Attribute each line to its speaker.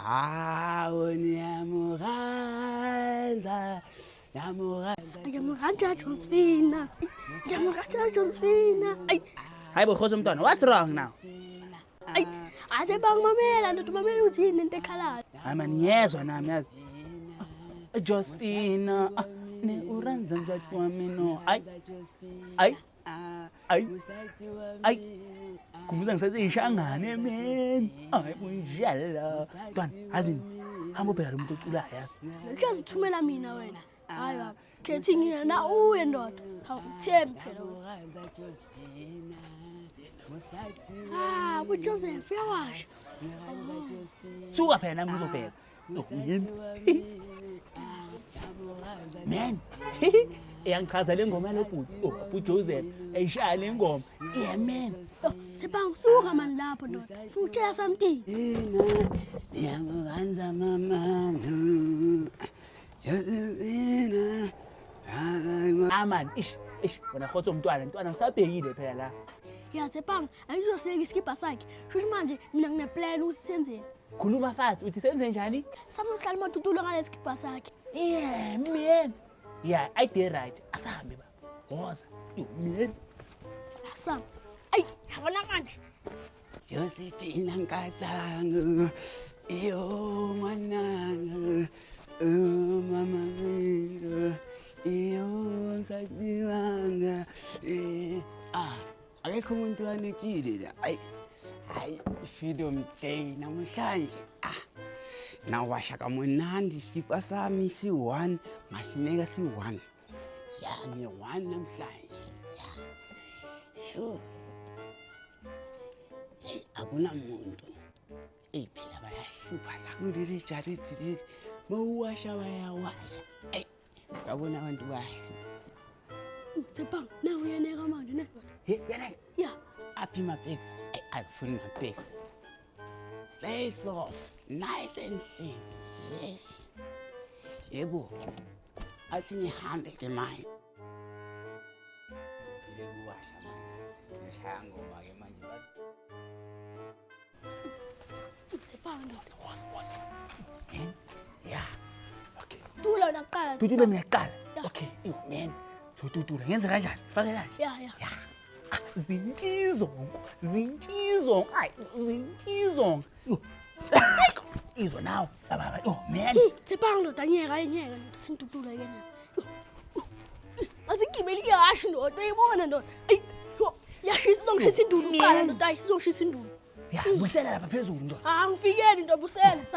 Speaker 1: Hawu, niyamuranza, yamuranza.
Speaker 2: Ngiyamuranja Josephina. Ngiyamuranja Josephina. Ayi,
Speaker 3: Hayi bo, Kgotso mntwana, what's wrong now?
Speaker 2: Ayi, ase bangimamela ndoda, mamela ukuthi yini into ekhalayo.
Speaker 3: Hayi man, ngiyezwa nami yazi. Josephina, ah, ne uranza mzati wami no. Ayi, ayi, ayi, ayi. Khumbuza ngisaseyishangane man. Hayi kunjalo. Mntwana, yazini. Hamba ubheka lo muntu oculayo yazi.
Speaker 2: Hlezi uthumela mina wena. Hayi baba, khethi ngiyena uye ndoda. Hawu, uthembi phela wena. Ah, uJoseph uyawasha.
Speaker 3: Suka phela nami ngizobheka. Oh, yini? Man. Iyangichaza le ngoma yalo bhuti. Oh, uJoseph eyishaya le ngoma. Yeah man.
Speaker 2: Yo, Tshepang, suka mani lapho ndoda. Sukutshela something.
Speaker 1: Niyamuranza mama Josephina.
Speaker 3: Ah man, ish, ish, wena Kgotso mntwana, mntwana ngisabhekile phela la.
Speaker 2: Ya Tshepang, angizoseka isikibha sakhe. Shuthi manje mina ngine-plan ukuthi senzeni.
Speaker 3: Khuluma fast, uthi senze njani?
Speaker 2: Samuhlala matutulo ngale sikibha sakhe.
Speaker 3: Yeah, man. Yeah, idea right. Asahambe ba. Woza. Yo man.
Speaker 2: Asam. Ayi, yabona manje.
Speaker 1: Josephina nkatangu, iyo mwanangu, oh mama mina, iyo msati wanga. Eh, ah, akekho umuntu wanekile la. Ayi, hayi, Freedom Day namhlanje. Ah, nawasha kamunandi isikipa sami si-one, masineka si-one. Ya, ngi-one namhlanje. Ya. Sure. Hey, akunamuntu. Eyi phela bayahlupha la kuleli jaridi leli. Mawuwasha bayawasha. Eyi, yabona abantu bayahlupha.
Speaker 2: Tshepang, na uyeneka manje ne.
Speaker 3: Hey, yena.
Speaker 2: Ya,
Speaker 1: Aphi ma-bags? Eyi, akufuni ma-bags. Stay soft, nice and thin. Yes. Yebo. Athi ngihambe ke manje. Ngile kuwasha manje. Ngishaya ngoma ke manje.
Speaker 2: Tshepang ndoda.
Speaker 3: Woza, woza. Man. Yeah. Okay.
Speaker 2: Tula wena kuqala.
Speaker 3: Tutula mina kuqala.
Speaker 2: Ya.
Speaker 3: Okay. Yo man. So tutula ngenze kanjani? Fake kanje.
Speaker 2: Ya.
Speaker 3: Ya. Ah, zinkizonke, zinkizonke. Ay, zinkizonke. Yo. Izwa nawe. Baba, yo man.
Speaker 2: Tshepang ndoda, nyeka nyeka ndoda, sintutula ke nyeka. Asigibeli ihhashi ndoda, uyibona ndoda. Ayi, yo, yashisa, izongishisa induku kuqala ndoda, ayi, izongishisa induku.
Speaker 3: Ya, busela lapha phezulu ndoda.
Speaker 2: Ah, ngifikeli ndoda, busela.